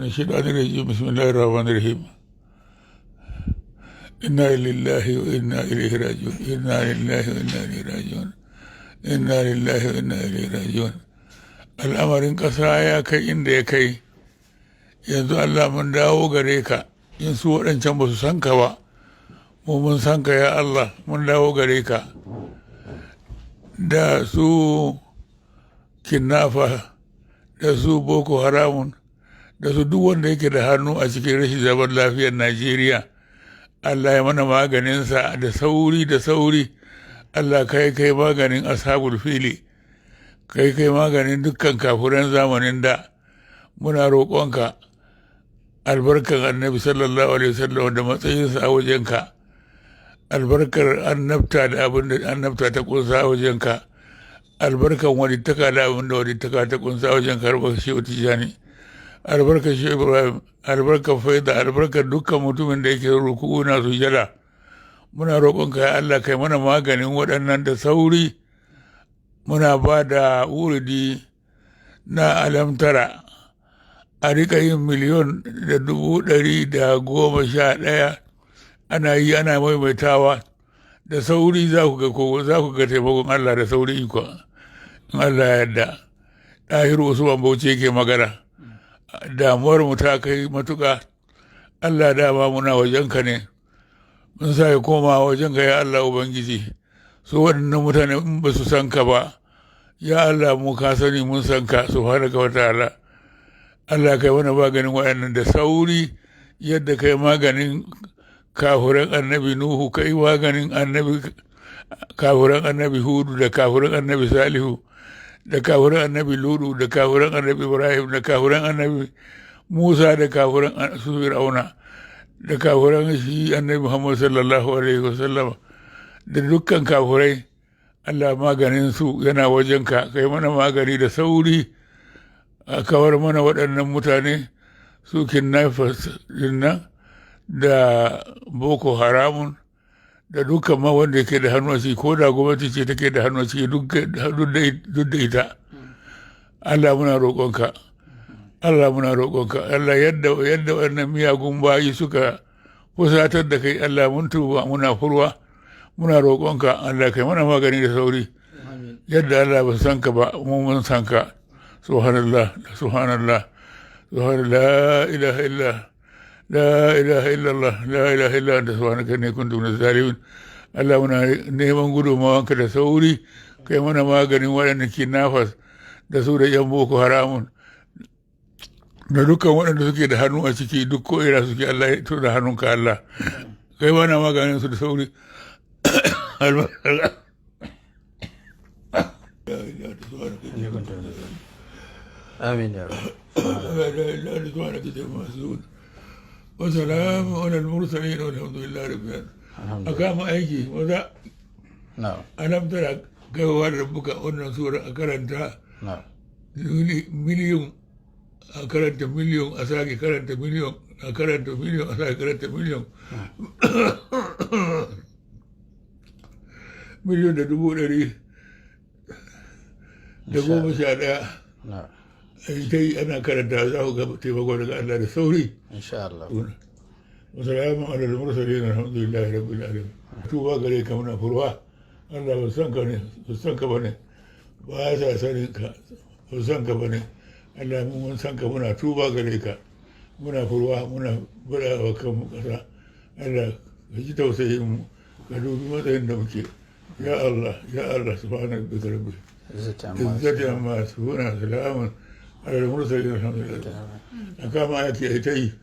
الشيطان الرجيم. بسم الله الرحمن الرحيم. إنا لله وإنا إليه راجعون. إنا لله وإنا إليه راجعون. إنا لله وإنا إليه راجعون. Al'amarin ƙasa ya kai inda ya kai yanzu. Allah, mun dawo gare ka. In su waɗancan ba su san ka ba, mu mun san ka. Ya Allah, mun dawo gare ka. Da su kidnapper, da su Boko Haramun, da su duk wanda yake da hannu a cikin rashin zaman lafiyar Najeriya, Allah ya mana maganinsa da sauri da sauri. Allah, kai kai maganin ashabul fili, kai kai maganin dukkan kafuran zamanin da. Muna roƙonka albarkar Annabi sallallahu alaihi wasallam da matsayinsa a wajenka, albarkar annabta da abin da annabta ta kunsa a wajenka, albarkar walittaka da abin da walittaka ta kunsa a wajenka, albarkar Shehu Tijjani, albarkar Shehu Ibrahim, albarkar faida, albarkar dukkan mutumin da yake ruku'u na sujada. Muna roƙonka, ya Allah, kai mana maganin waɗannan da sauri. Muna ba da wuridi na alamtara, a rika yin 1,111,000, ana yi ana maimaitawa da sauri. Za ku ga ko za ku ga taimakon Allah da sauri, iko in Allah ya yarda. Ɗahiru Usman Bauchi yake magana. Damuwar mu ta kai matuƙa. Allah, dama muna wajenka ne, mun sa ya koma wajenka, ya Allah Ubangiji. Su waɗannan mutane in ba su san ka ba, ya Allah, mu ka sani, mun san ka subhanaka wa ta'ala. Allah, kai mana maganin waɗannan da sauri, yadda kai maganin kafuran Annabi Nuhu, kai maganin annabi kafuran Annabi Hudu, da kafuran Annabi Salihu, da kafuran Annabi Ludu, da kafuran Annabi Ibrahim, da kafuran Annabi Musa, da kafuran su Fir'auna, da kafuran shi Annabi Muhammad sallallahu alaihi wasallam, da dukkan kafurai. Allah, maganin su yana wajenka. Kai mana magani da sauri, a kawar mana waɗannan mutane, su kidnappers nan da Boko Haramun, da dukkan ma wanda yake da hannu a ciki, ko da gwamnati ce take da hannu a ciki, duk da ita. Allah, muna roƙonka. Allah, muna roƙonka. Allah, yadda wannan miyagun bayi suka fusatar da kai, Allah, mun tuba, muna furwa, muna roƙonka. Allah, kai mana magani da sauri. Yadda Allah ba san ka ba, mu mun san ka. Subhanallah, subhanallah, subhanallah. La ilaha illa, la ilaha illallah, la ilaha illa anta, subhanaka inni kuntu minaz zalimin. Allah, muna neman gudunmawanka da sauri. Kai mana maganin waɗanda kidnappers, da su da yan Boko Haramun, da dukkan waɗanda suke da hannu a ciki, duk ko ina suke. Allah ya tura hannunka. Allah, kai mana maganin su da sauri. Amin ya rabu. وسلام على المرسلين والحمد لله رب العالمين. A kama aiki maza. Alam tara kaiwa rabbuka, wannan sura a karanta miliyon, a karanta miliyon, a sake karanta miliyon, a karanta miliyon, a sake karanta miliyon, 1,111,000. Ta yi ana karanta, za ku ga taimako daga Allah da sauri. Insha Allah. Wasalamu ala al-mursalin, alhamdulillahi rabbil alamin. Tuba gare ka, muna furwa. Allah, ba san ka ne, ba san ka bane, ba sa sanin ka, ba san ka bane. Allah, mun san ka, muna tuba gare ka, muna furwa, muna bada wa kanmu kasa. Allah, ka ji tausayin mu, ka dubi matsayin da muke, ya Allah, ya Allah. Subhana rabbika rabbil izzati amma yasifun, salamun ala al-mursalin, alhamdulillah. A kama ake ta yi.